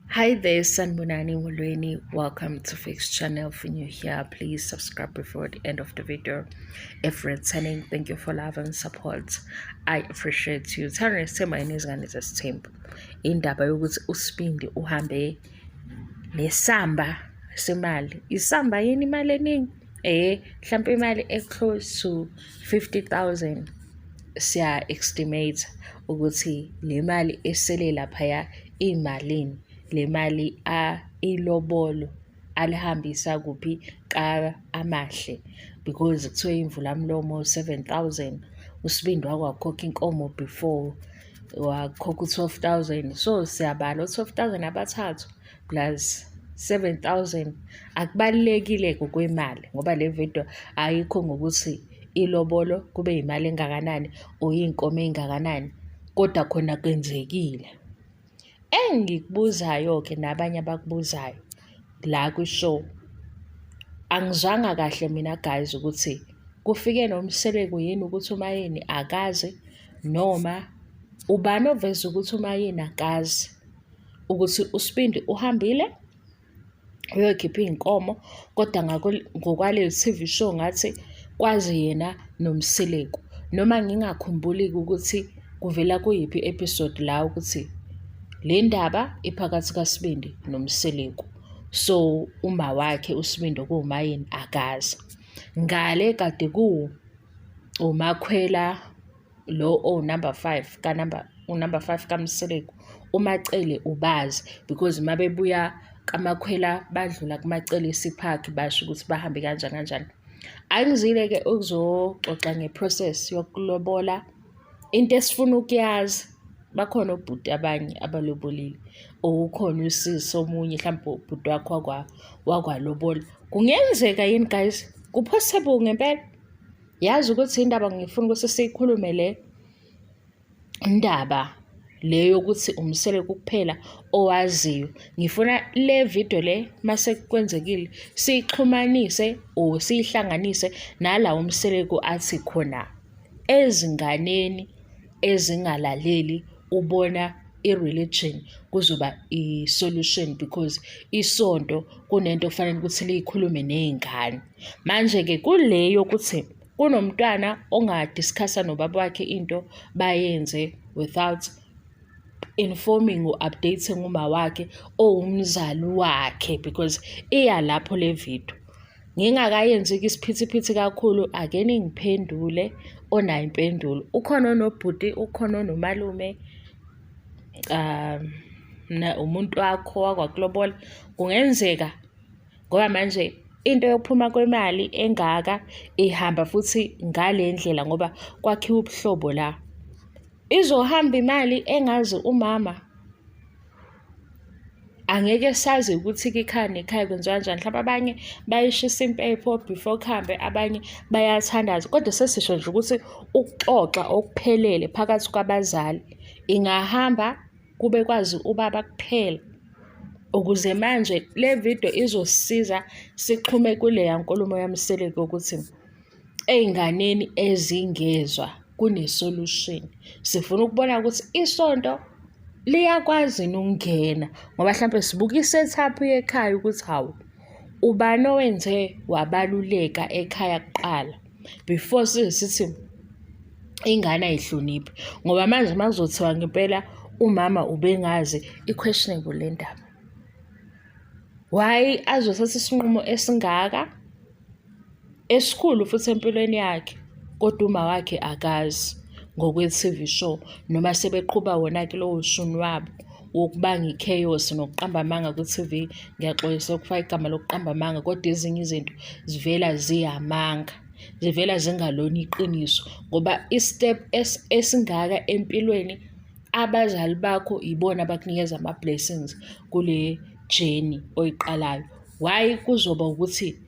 Hi there, Sanbonani Molweni. Welcome to Fix Channel. If you're new here, please subscribe before the end of the video. If returning, thank you for love and support. I appreciate you. Thanda nesithemba yini izingane zesithembu. Indaba yokuthi uSibindi uhambe nesamba semali. Isamba yini imali eningi? Mhlampe imali e-close to 50,000. Siya-estimate ukuthi le mali esele laphaya imalini. Le mali a ilobolo alihambisa kuphi ka Amahle, because kuthiwe imvulamlomo 7000, uSibindi wakwakhokha inkomo before wakhokha u-12,000, so siyabala u-12,000 abathathu plus 7000. Akubalulekile ngokwemali ngoba le video ayikho ngokuthi ilobolo kube imali engakanani or iy'nkomo ey'ngakanani, kodwa khona kwenzekile. Engikubuzayo-ke nabanye abakubuzayo la kwi-show, angizwanga kahle mina guys ukuthi kufike noMseleku yini ukuthi uMayeni akazi, noma ubani oveza ukuthi uMayeni akazi ukuthi uSibindi uhambile uyokhipha iy'nkomo, kodwa ngokwale TV show ngathi kwazi yena noMseleku. Noma ngingakhumbuli-ke ukuthi kuvela kuyiphi i-episode la ukuthi le ndaba iphakathi kaSibindi noMseleku, so uma wakhe uSibindi okuwuMayeni akazi. Ngale kade ku uMakhwela lo owu-number 5 ka-number, u-number 5 kaMseleku, uMacele ubazi because uma bebuya kaMakhwela badlula kuMacele eSea basho ukuthi bahambe kanjani kanjani. Angizile-ke ukuzoxoxa nge-process yokulobola. Into esifuna ukuyazi, bakhona obhuti abanye abalobolile or ukhona usisi omunye mhlawumbe ubhuti wakho wakwalobola. Kungenzeka yini guys? Ku-possible ngempela? Yazi ukuthi indaba ngifuna ukuthi siyikhulume le ndaba le yokuthi uMseleku kuphela owaziyo. Ngifuna le video le mase kwenzekile siyixhumanise or siyihlanganise nala uMseleku athi khona ezinganeni ezingalaleli ubona i-religion kuzoba i-solution, because isonto kunento okufanele ukuthi liyikhulume ney'ngane. Manje-ke kule yokuthi kunomntwana onga-discuss-a nobaba wakhe into bayenze without informing or updating uma wakhe owumzali wakhe, because iya lapho le video. Ngingakayenzi-ke isiphithiphithi kakhulu, ake ningiphendule onayo impendulo. Ukhona onobhuti, ukhona onomalume, umuntu wakho wakwakulobola. Kungenzeka ngoba manje into yokuphuma kwemali engaka ihamba futhi ngale ndlela ngoba kwakhiwa ubuhlobo la. Izohamba imali engazi umama. Angeke sazi ukuthi-ke ikhaya nekhaya kwenziwa kanjani. Mhlawumbe abanye bayishisa impepho before kuhambe, abanye bayathandaza. Kodwa sesisho nje ukuthi ukuxoxa okuphelele phakathi kwabazali ingahamba kube kwazi ubaba kuphela. Ukuze manje le video izosisiza sixhume kuleya nkulumo yaMseleku yokuthi ey'nganeni ezingezwa kune-solution. Sifuna ukubona ukuthi isonto liyakwazi yini ukungena, ngoba hlampe sibuka i-setup yekhaya ukuthi hawu, ubani owenze wabaluleka ekhaya kuqala before size sithi ingane ayihloniphi. Ngoba manje uma kuzothiwa ngempela umama ubengazi, i-questionable le ndaba. Why azothatha isinqumo esingaka esikhulu futhi empilweni yakhe, kodwa uma wakhe akazi ngokwe-TV show, noma sebeqhuba wona-ke lowo shuni wabo wokubanga i-chaos nokuqamba amanga ku-TV. Ngiyaxolisa ukufaka igama lokuqamba amanga, kodwa ezinye izinto zivela ziyamanga, zivela zingalona iqiniso, ngoba i-step esingaka empilweni abazali bakho ibona abakunikeza ama-blessings kule journey oyiqalayo. Why kuzoba ukuthi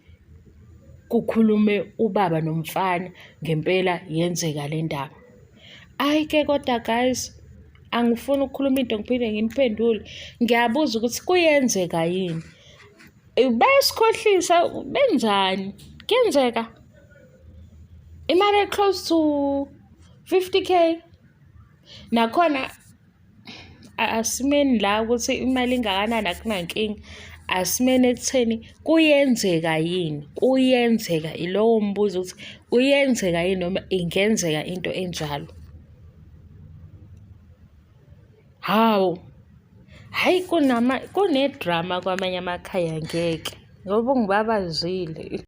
kukhulume ubaba nomfana ngempela yenzeka le ndaba? Ayi-ke kodwa guys, angifuni ukukhuluma into ngiphinde nginiphendule. Ngiyabuza ukuthi kuyenzeka yini? Bayasikhohlisa, benzani? Kuyenzeka imali e-close to 50K nakhona. Asimeni la ukuthi imali ingakanani akunankinga, asimeni ekutheni kuyenzeka yini, kuyenzeka ilowo mbuzo ukuthi kuyenzeka yini noma ingenzeka into enjalo. Hawu, hhayi kunama kune-drama kwamanye amakhaya ngeke ngoba ungibabazile.